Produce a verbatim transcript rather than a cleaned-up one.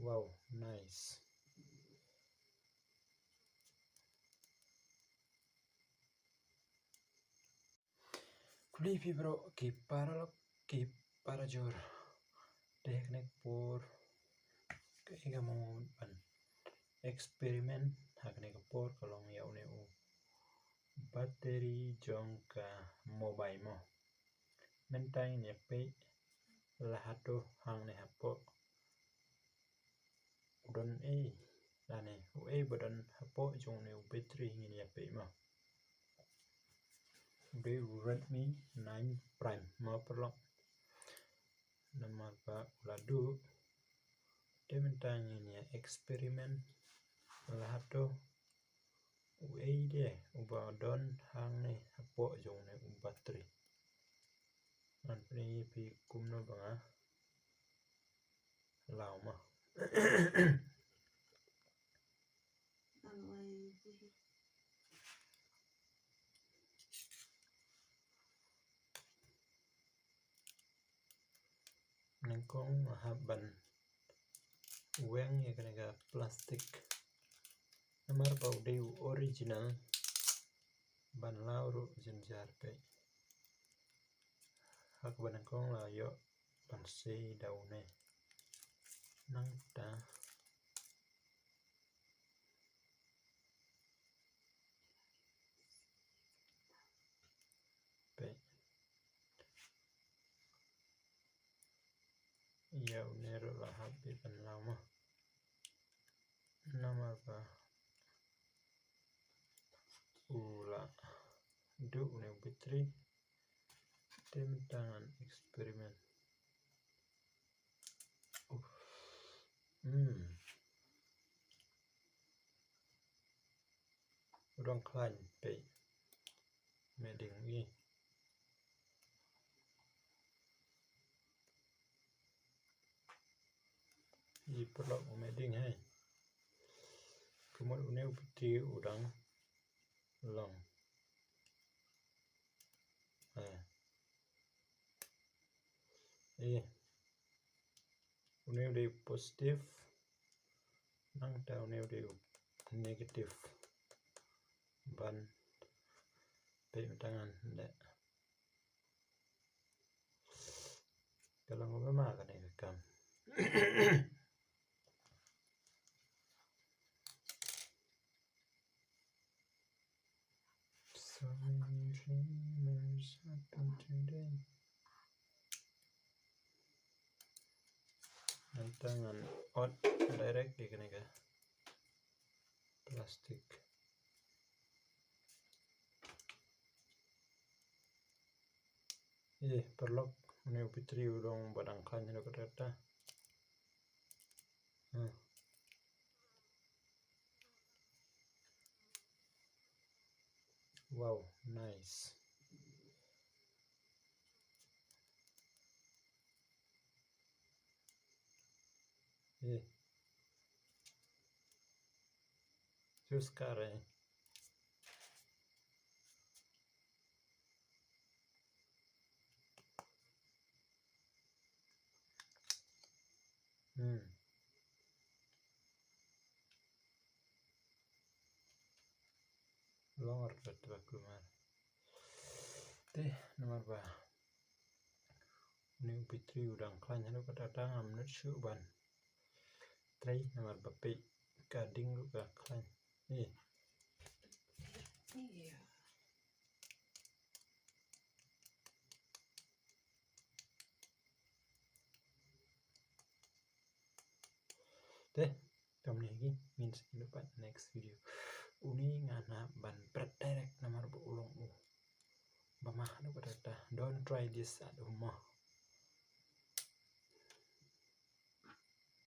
Wow, nice. Khublei phi bro, ki paralok, ki parajor. Te ha kane ka por, ka ïa ka mo ban experiment ha kane ka por ka long ïa une u battery jong ka mobile mo. Mynta ngin ïa peit la hato hangne hapoh u don ei, lane u ei ba don hapoh jong une u battery, ngin ïa peit mo. U dei u Redmi nine Prime mo paralok. Namar ba u la duh. Te mynta ngin ïa experiment la hato u ei de uba don hangne hapoh jong une u battery. Ngan pyni ïa phi kumno ba nga law mo. Nyngkong nga hap ban weng ïa kane ka plastik. Namar ba u dei u original, ban law ruh jynjar peit. Ha kaba nyngkong la ïoh ban sei da une. Nangta peit. Ïa une ruh la hap ban law mo. Namar ba u la duh une u battery. Te mynta ngan experiment. Uf. Hmm. U dang khlaiñ peit. Meding i. I paralok u meding hei. Kumut une u battery u dang long. Eh. Eh. Une u dei u positive. Nangta une u dei u negative. Ban peit mynta ngan leh. Ka long kumno ma kane ka kam. So many dreamers happen today. Nangta ngan ot direct ïa kane ka plastik. Eh, paralok, une u battery u long ba dang khlaiñ haduh katta katta. Hmm. Wow, nice. Eh. Just got it. Hmm. Long artat ba kulmar. Te namar ba une u battery u dang khlaiñ haduh katta katta, ngam nud shuh ban trei namar ba peit ka ding ruh ka khlaiñ. Eh. Te, kumne hi, ngin sa ïa peit next video. Une nga hap ban pret direct namar ba u long u ba ma haduh katta katta. Don't try this at home.